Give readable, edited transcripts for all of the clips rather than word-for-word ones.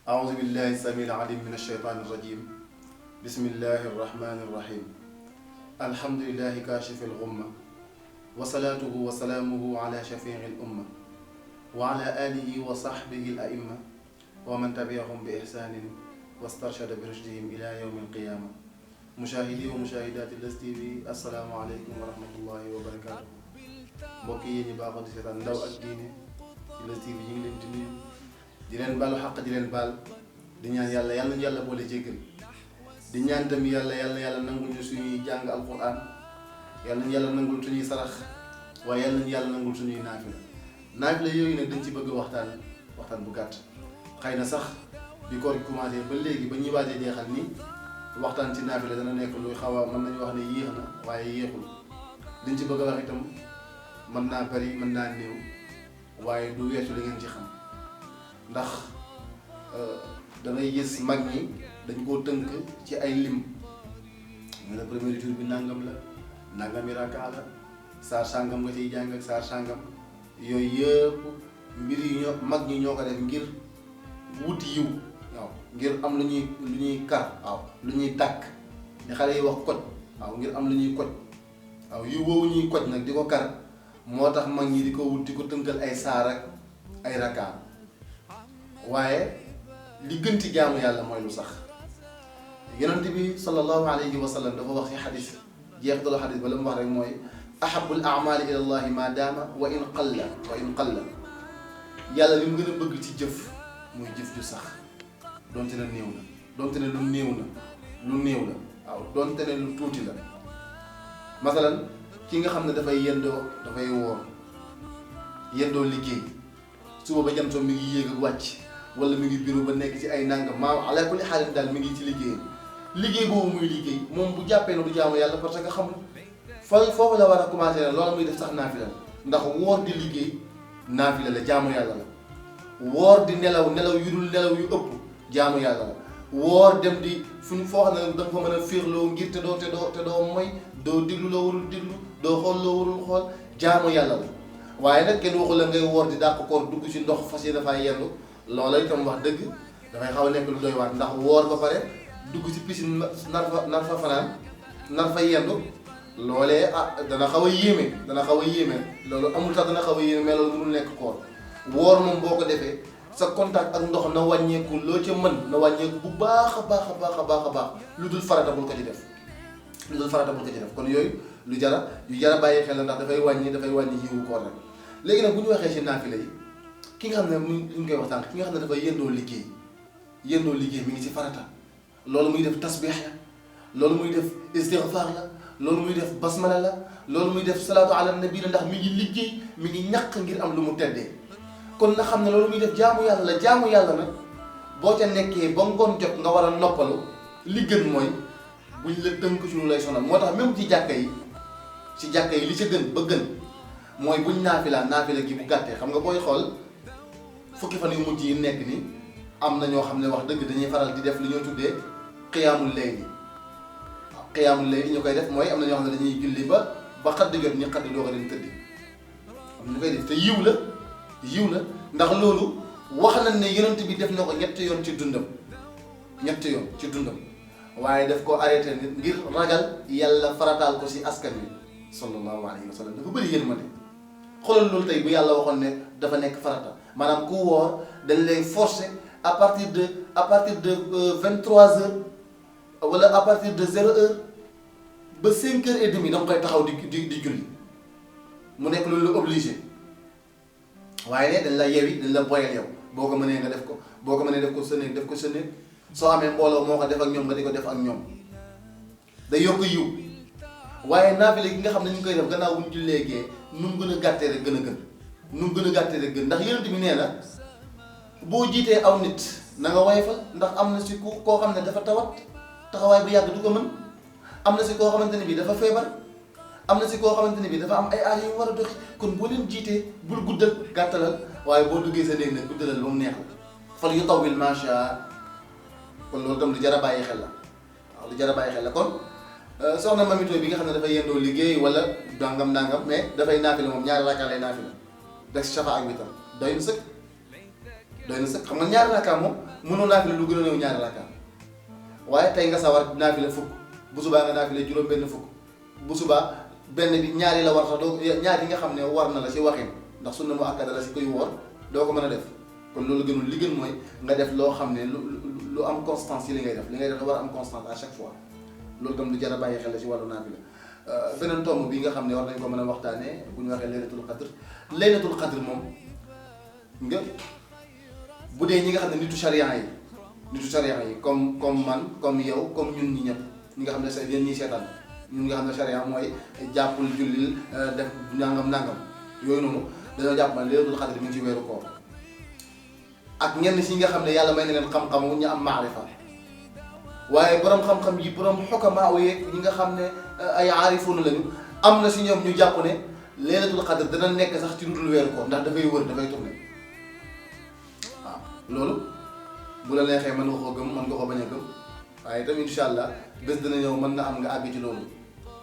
أعوذ بالله السميع العليم من الشيطان الرجيم بسم الله الرحمن الرحيم الحمد لله كاشف الغمة وصلاته وسلامه على شفيع الأمة وعلى آله وصحبه الأئمة ومن تبعهم بإحسان واسترشد برشدهم إلى يوم القيامة مشاهدي ومشاهدات Leuz TV السلام عليكم ورحمة الله وبركاته mbokk yi ñu baaxoo di seetaan ndaw ak diine ci Leuz TV ñu ngi leen di nuyu di leen baalu xaq di leen baal di ñaan yàlla nañu yàlla boole jéggal di ñaan tam yàlla nangul ñu suñuy jàng alquran yàlla nañu yàlla nangul suñuy sarax waaye yàlla nañu yàlla nangul suñuy naafila yooyu nag dañ ci bëgg waxtaan bu gàtt xëy na sax bi koor gi commencé ba léegi ba ñuy waajee jeexal ni waxtaan ci naafila dana nekk luy xaw a mën nañu wax ne yéex na waaye yéexul liñ ci bëgg a wax itam mën naa bari mën naa néew waaye du weesu li ngeen ci xam ndax dangay gis mag ñi dañ koo tënk ci ay lim mu ne premier jour bi nangam la nangami raka la saar sàngam nga ciy jàng ak saar sàngam yooyu yëpp mbir yi mag ñi ñoo ko def ngir wuti yiw waaw ngir am lu ñuy kar waaw lu ñuy tàkk ni xale yi wax koj waaw ngir am lu ñuy koj waaw yu woowu ñuy koj nag di ko kar moo tax mag ñi di ko wut di ko tënkal ay saar ak ay raka waaye li gën ci jaamu yàlla mooy lu sax yonent bi sallallahu alayhi wa sallam dafa wax ci xadis jeexitalu xadis ba la mu wax rek mooy ahabul aamali ila llahi ma daama wa in qalla yàlla li mu gën a bëgg ci jëf muy jëf ju sax donte ne néew na donte ne lu néew la waaw donte ne lu tuuti la masalan ki nga xam ne dafay woor yendoo liggéey suba ba jant mi ngi yéeg ak wàcc wala mi ngi bureau ba nekk ci ay nangam maa ala kulli xaalis daal mi ngi ci liggéey boobu muy liggéey moom bu jàppee ne du jaamu yàlla parce que xamul foofu la war a commencé ne loolu muy def sax naafila ndax woor di liggéey naafila la jaamu yàlla la woor di nelaw yu dul nelaw yu ëpp jaamu yàlla la woor dem di foo xam ne da nga fa mën a féexloo ngir te doo mooy doo diglu loo warul diglu doo xool loo warul xool jaamu yàlla la waaye nag kenn waxu la ngay woor di dàq koor dugg ci ndox fas yéene faa yendu loola itam wax dëgg dafay xaw a nekk lu doy waar ndax woor ba pare dugg ci piscine nar fa fanaan nar fa yendu loolee dana xaw a yéeme loolu amul sax dana xaw a yéeme mais loolu mënul nekk koor woor moom boo ko defee sa contact ak ndox na wàññeeku loo ca mën na wàññeeku bu baax a baax lu dul farata bul ko ci def kon yooyu yu jara bàyyi xel la ndax dafay wàññi yiwu koor rek léegi nag bu ñu waxee ci naafila yi ki nga xam ne ñu koy waxtaan ki nga xam ne dafay yendoo liggéey mi ngi ci farata loolu muy def tasbix la loolu muy def istighfar la loolu muy def basmala la loolu muy def salaatu ala nabi la ndax mi ngi liggéey mi ngi ñàq ngir am lu mu teddee kon na xam ne loolu muy def jaamu yàlla nag boo ca nekkee ba ngoon jot nga war a noppalu li gën mooy buñ la tënk ci lu lay sonal moo tax même ci jàkka yi li ca gën ba gën mooy buñ naafila gi bu gàttee xam nga booy xool fukki fan yu mujj yi nekk ni am na ñoo xam ne wax dëgg dañuy faral di def li ñoo tuddee qiyaamul layli waaw qiyaamul layli ñu koy def mooy am na ñoo xam ne dañuy julli ba xadd jot ñi xadd doo ko dem tëddi am na ñu koy def te yiw la ndax loolu wax nañ ne yonent bi def na ko ñetti yoon ci dundam waaye daf ko arrêté nit ngir ragal yàlla farataal ko ci askan wi sallallahu alayhi wa sallam dafa bëri yërmande xoolal loolu tey bu yàlla waxoon ne dafa nekk farata maanaam ku woor dañ lay forcer à partir de 23 heures wala à partir de 0 heure ba 5 heures et demie da nga koy taxaw di julli mu nekk loolu la obligé waaye ne dañ la yewi dañ la boyal yow boo ko mënee nga def ko boo ko mënee def ko sa néeg soo amee mbooloo moo ko def ak ñoom nga di ko def ak ñoom day yokk yiw waaye naafile gi nga xam ne ñu ngi koy def gannaaw bu ñu jullee gee nu mu gën a gàttee rek gën ndax yonent bi nee na boo jiitee aw nit na nga woyofal ndax am na si koo xam ne dafa tawat taxawaay bu yàgg du ko mën am na si koo xamante ne bii dafa feebar am na si koo xamante ne bii dafa am ay aaj yu war a doxi kon boo leen jiitee bul guddal gàttalal waaye boo duggee sa néeg nag guddalal ba mu neex la fal yutawwil maa shaa kon loolu tam lu jar a bàyyi xel la kon soxna Mamito bi nga xam ne dafay yendoo liggéey wala dangam mais dafay naafila moom ñaari rakkaa lay naafila def shafa ak witar doy na sëkk xam nga ñaari rakkaa moom mënoo naafila lu gën a néew ñaari rakka waaye tey nga sawar naafila fukk bu subaa nga naafila juróom benn fukk bu subaa benn bi ñaari la war sax doo ñaar yi nga xam ne war na la si waxin ndax sunna mu akkada la si koy woor doo ko mën a def kon loolu gënul li gën mooy nga def loo xam ne lu am constance ci li ngay def war a am constance à chaque fois loolu tam lu jar a bàyyi xel la si wàllu naafila beneen tomb bi nga xam ne war nañ ko mën a waxtaanee bu ñu waxee laylatul qadr moom nga bu dee ñi nga xam ne nitu sharia yi comme man comme yow comme ñun ñi ñëpp ñi nga xam ne yéen ñiy seetaan ñun nga xam ne sharia mooy jàppul jullil def nangam yooyu noonu dañoo jàpp man laylatul qadr mi ngi ci weeru koor ak ñenn si nga xam ne yàlla may na leen xam-xamu ñu am maarifa waaye borom xam-xam yi borom xukamaa yeeg ñi nga xam ne ay aarifuuna lañu am na si ñoom ñu jàpp ne laylatul qadr dana nekk sax ci lu dul weeru koor ndax dafay wër dafay tourné waaw loolu bu la neexee mën nga koo gëm mën nga koo bañ a gëm waaye itam incha allah bés dana ñëw mën na am nga àgg ci loolu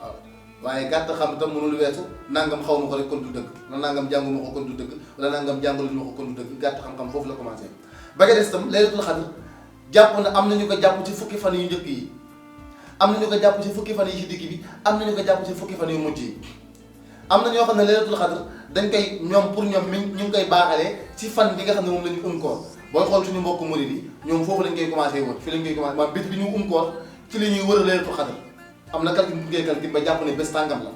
waaw waaye gàtt xam itam mënul weesu nangam xaw ma ko rek kon du dëgg wala nangam jànguma ko kon du dëgg wala nangam jàngaluñu ko kon du dëgg gàtt xam-xam foofu la commencé ba nga des itam laylatul qadr jàpp na am nañu ko jàpp ci fukki fan yu njëkk yi am nañu ko jàpp ci fukki fan yi ci digg bi am nañu ko jàpp ci fukki fan yu mujj yi am na ñoo xam ne laylatul qadr dañ koy ñoom pour ñoom ñu ngi koy baaxalee ci fan bi nga xam ne moom la ñu koor booy xool suñu mbokku murid yi ñoom foofu lañ koy commencé wër fi lañ koy commencé maanaam bés bi ñu koor ci la ñuy wër laylatul qadr am na calcul bu ngay calcul ba jàpp ne bés tàngam la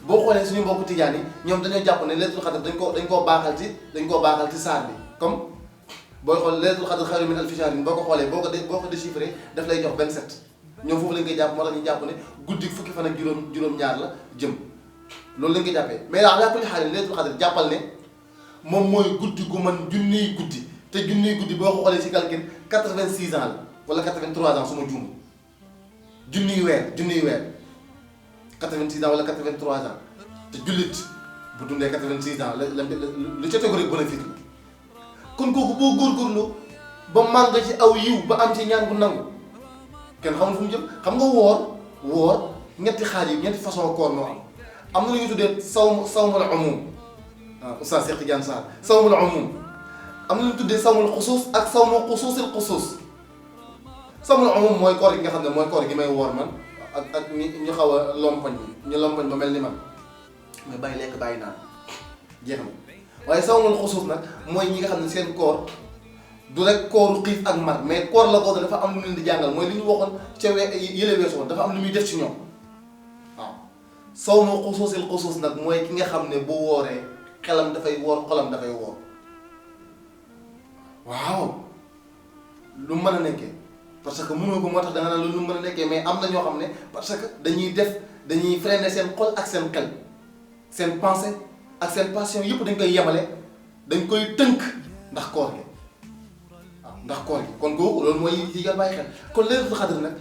boo xoolee suñu mbokku tijaan yi ñoom dañoo jàpp ne laylatul qadr dañ koo baaxal ci saar bi comme booy xool laylatul qadr xayrun min alfi shahrin boo ko xoolee boo ko déchiffré daf lay jox 27 ñoom foofu lañ koy jàpp moo tax ñu jàpp ne guddi fukki fan ak juróom-ñaar la jëm loolu lañ koy jàppee mais ala kulli haal laylatul qadr jàppal ne moom mooy guddi gu mën junniy guddi te junniy guddi boo ko xoolee ci calcul 86 ans la wala 83 ans su ma juum junniy weer 86 ans wala 83 ans te jullit bu dundee 86 ans lu catégorie bénéfice la kon kooku boo góorgóorlu ba màgg ci aw yiw ba am ci ñaan bu nangu kenn xamul fu mu jëm xam nga woor ñetti xaaj yi ñetti façon koor moo am na lu ñu tuddee sawmul umum waaw Oustaz Cheikh Tidiane Sarr sawmul umum am na lu ñu tuddee sawmul xusuus ak sawmul xusuusil xusuus sawmul umum mooy koor gi nga xam ne mooy koor gi may woor man ak ñu xaw a lompoñ ñu lompoñ ba mel ni man mais bàyyi lekk bàyyi naan jeex na waaye sawmul xusuus nag mooy ñi nga xam ne seen koor du rek kooru xiif ak mar mais koor la ko dafa am lu leen di jàngal mooy li ñu waxoon ca yële weesu woon dafa am lu muy def ci ñoom waaw sawmu xusuusil xusuus nag mooy ki nga xam ne bu wooree xelam dafay woor xolam dafay woor waaw lu mën a nekkee parce que mënoo ko moo tax da nga naan lu mën a nekkee mais am na ñoo xam ne parce que dañuy freiner seen xol ak seen xel seen pensée ak seen passion yëpp dañ koy yemale dañ koy tënk ndax koor gi ndax koor gi kon googu loolu mooy yi nga bàyyi xel kon laylatul qadr nag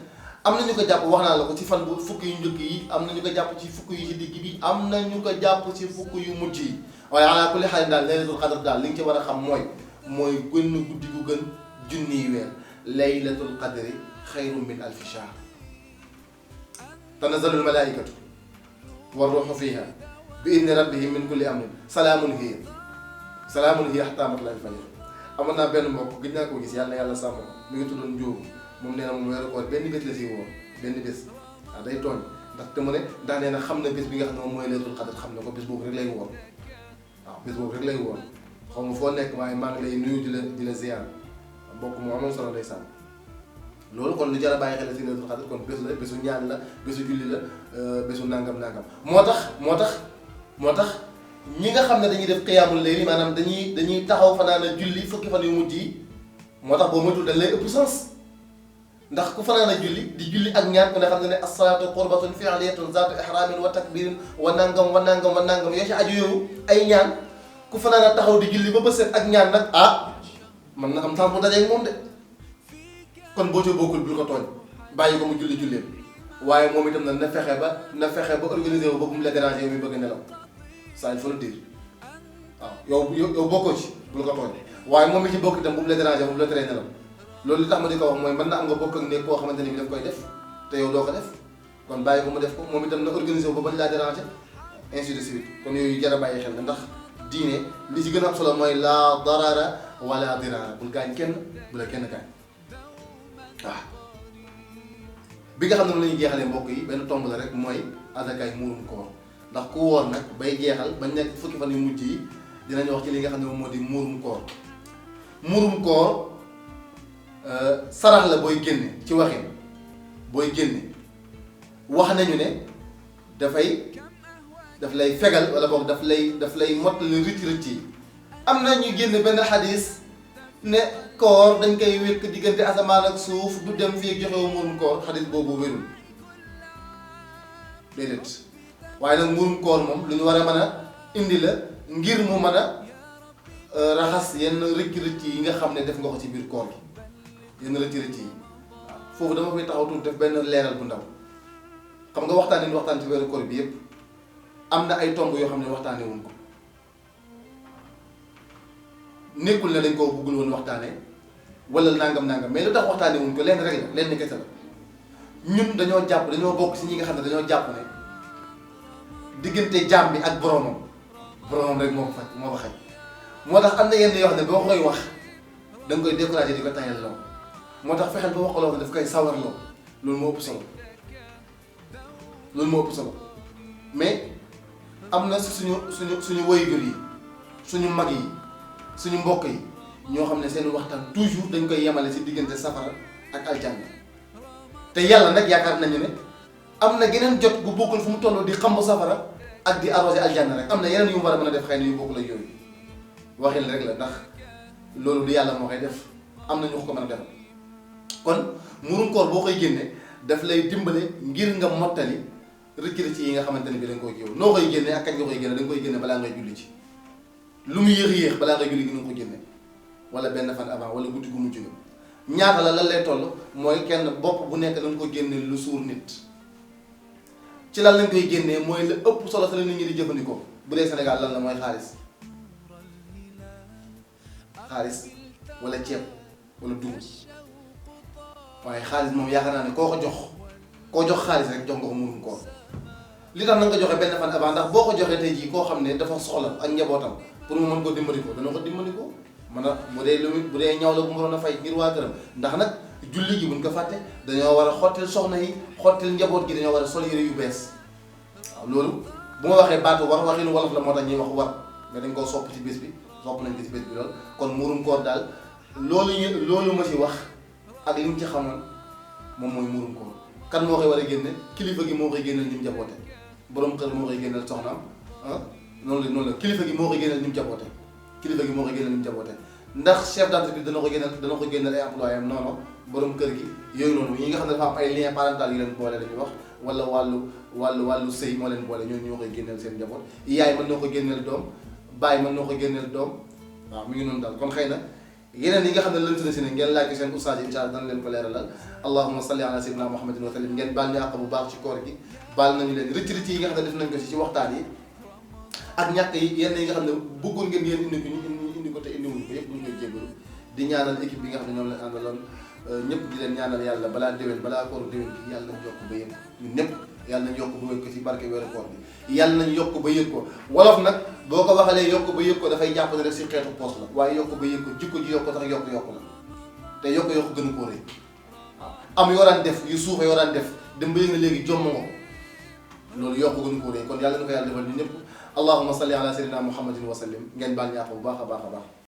am na ñu ko jàpp wax naa la ko ci fan bu fukk yu njëkk yi am na ñu ko jàpp ci fukk yu ci digg bi am na ñu ko jàpp ci fukk yu mujj yi waaye ala kulli xaal daal laylatul qadr daal li nga ci war a xam mooy gën guddi gu gën junniy weer laylatul qadri xayrun min alfi shahr tanazzalul malaikatu war ruuhu fiha bi idni rabbihim min kulli amrin salaamun hiya hattaa matla'il fajr amoon naa benn mbokk gëj naa ko gis yàlla na yàlla sàmm mi ngi tuddoon Njóobu moom nee na moom weeru koor benn bés la si woor benn bés waaw day tooñ ndax te mu ne ndax nee na xam na bés bi nga xam ne moom mooy laylatul qadr xam na ko bés boobu rek lay woor waaw bés boobu rek lay woor xaw ma foo nekk waaye maa ngi lay nuyu di la ziar mbokk mu amoon solo day sàmm loolu kon lu jar a bàyyi xel si laylatul qadr kon bés la bésu ñaan la bésu julli la bésu nangam moo tax ñi nga xam ne dañuy def qiyaamul layli maanaam dañuy taxaw fanaan a julli fukki fan yu mujj yi moo tax boo moytuwul dañ lay ëpp sens ndax ku fanaan a julli di julli ak ñaan ku ne xam ne ne as-salaatu qurbatun fi'liyatun zaatu ihraamin wa takbirin wa nangam yoo ci aju yooyu ay ñaan ku fanaan a taxaw di julli ba bët set ak ñaan nag mën na am temps bu dajeeg moom de kon boo ca bokkul bul ko tooñ bàyyi ko mu julleem waaye moom itam nag na fexe ba organiser wu ba bu mu la déranger mi bëgg nelaw ça il faut le dire waaw yow bokkoo ci bul ko tooñ waaye moom mi ci bokk itam bu mu la déranger bu mu la teree nelaw loolu li tax ma di ko wax mooy mën na am nga bokk ak nekk koo xamante ni bi daf koy def te yow doo ko def kon bàyyi ko mu def ko moom itam na organiser wu ba bañ laa déranger ainsi de suite kon yooyu jar a bàyyi xel na ndax diine li ci gën a am solo mooy laa darara wala dirara bul gaañ kenn bu la kenn gaañ waaw. bi nga xam ne moom la ñuy jeexalee mbokk yi benn tomb la rek mooy azakaay muurum koor ndax ku woor nag bay jeexal ba nekk fukki fan yu mujj yi dinañ wax ci li nga xam ne moom moo di muurum koor. muurum koor sarax la booy génne ci waxin booy génne wax nañu ne daf lay fegal wala boog daf lay mottali rëcc yi. am na ñu génn benn xadis ne koor dañ koy wékk diggante asamaan ak suuf du dem fii ak joxewu muurum koor xadis boobu wérul déedéet waaye nag muurum koor moom lu ñu war a mën a indi la ngir mu mën a raxas yenn rëcc yi nga xam ne def nga ko ci biir koor gi yenn rëcc yi waaw foofu dama fay taxaw tuuti def benn leeral bu ndaw xam nga waxtaan ci weeru koor bi yëpp am na ay tomb yoo xam ne waxtaanee wuñ ko nekkul ne dañ koo bëggul woon waxtaanee wala nangam mais lu tax waxtaanee wuñ ko lenn rek la lenn kese la ñun dañoo bokk si ñi nga xam ne dañoo jàpp ne diggante jaam bi ak boromam rek moo ko xaj moo tax am na yenn yoo xam ne boo koy wax da nga koy découragé di ko tayal loo moo tax fexeel ba wax loo xam ne daf koy sawarloo loolu moo ëpp solo mais am na suñu waajur yi suñu mag yi suñu mbokk yi ñoo xam ne seen waxtaan toujours dañ koy yemale ci diggante safara ak aljanna te yàlla nag yaakaar nañu ne am na geneen jot bu bokkul fu mu toll di xam bu safara ak di arrosé aljanna rek am na yeneen yu mu war a mën a def xëy na yu bokkul ak yooyu waxin rek la ndax loolu du yàlla moo koy def am na ñu ko mën a defal kon muurum koor boo koy génne daf lay dimbale ngir nga mottali rëcc yi nga xamante ne bi da nga koy géew noo koy génne ak kañ nga koy génne da nga koy génne balaa ngay julli ci lu mu yéex balaa ngay julli gi nga ko génne wala benn fan avant wala guddi gu mujj nga ñaata la lan lay toll mooy kenn bopp bu nekk da nga ko génne lu suur nit ci lan lañ koy génnee mooy la ëpp solo sa la nit ñi di jëfandikoo bu dee Sénégal lan la mooy xaalis wala ceeb wala dugub waaye xaalis moom yaakaar naa ne koo jox xaalis rek jox nga ko muurum koor li tax na nga joxe benn fan avant ndax boo ko joxee tey jii koo xam ne dafa soxla ak njabootam pour mu mën koo dimbali ko dana ko dimbali ko man a bu dee ñaw la bu mu waroon a fay ngir waa këram ndax nag julli gi buñ ko fàtte dañoo war a xottil soxna yi xottil njaboot gi dañoo war a sol yére yu bees waaw loolu bu ma waxee baatu war waxinu wolof la moo tax ñuy wax war nga dañ koo sopp ci bés bi sopp nañ ko ci bés bi lool kon muurum koor daal loolu ma ci wax ak li mu ci xamoon moom mooy muurum koor kan moo koy war a génne kilifa gi moo koy génneel ñi mu jaboote borom kër moo koy génneel soxnaam noonu la kilifa gi moo koy génneel ñi mu jaboote ndax chef d'entreprise dana ko génneel ay employé am non borom kër gi yooyu noonu ñi nga xam ne dafa am ay lien parental yu leen boole dañuy wax wala wàllu sëy moo leen boole ñooñu ñoo koy génneel seen njaboot yaay mën na ko génneel doom baay mën na ko génneel doom waaw mi ngi noonu daal kon xëy na yeneen yi nga xam ne lënt na si ne ngeen laaj ko seen oustaz yi incha allah dana leen ko leeralal allahumma salli ala sayyidina muhammadin wa sallim ngeen baal ñu àq bu baax ci koor gi baal nañu leen rëcc yi nga xam ne def nañ ko ci waxtaan yi ak ñàkk yi yenn yi nga xam ne bëggoon ngeen indi ko te indiwuñ ko yëpp ñu koy jégalu di ñaanal équipe bi nga xam ne ñoom lañ àndaloon ñëpp di leen ñaanal yàlla balaa kooru déwén bi yàlla nañ yokk ba yëg ñun ñëpp yàlla nañ yokk ba yëg ko ci barke weeru koor bi yàlla nañ yokk ba yëg ko wolof nag boo ko waxalee yokk ba yëg ko dafay jàpp ne rek si xeetu poos la waaye yokk ba yëg ko jikko ji yokk tax yokk la te yokk gën a koo rëy waaw am yoo daan def yu suufe yoo daan def dem ba yëg na léegi jomm nga loolu yokk gën a koo rëy kon yàlla na ko yàlla defal ñu ñëpp allahumma salli ala sayyidina muhammadin wa sallim ngeen baal ñaax bu baax a baax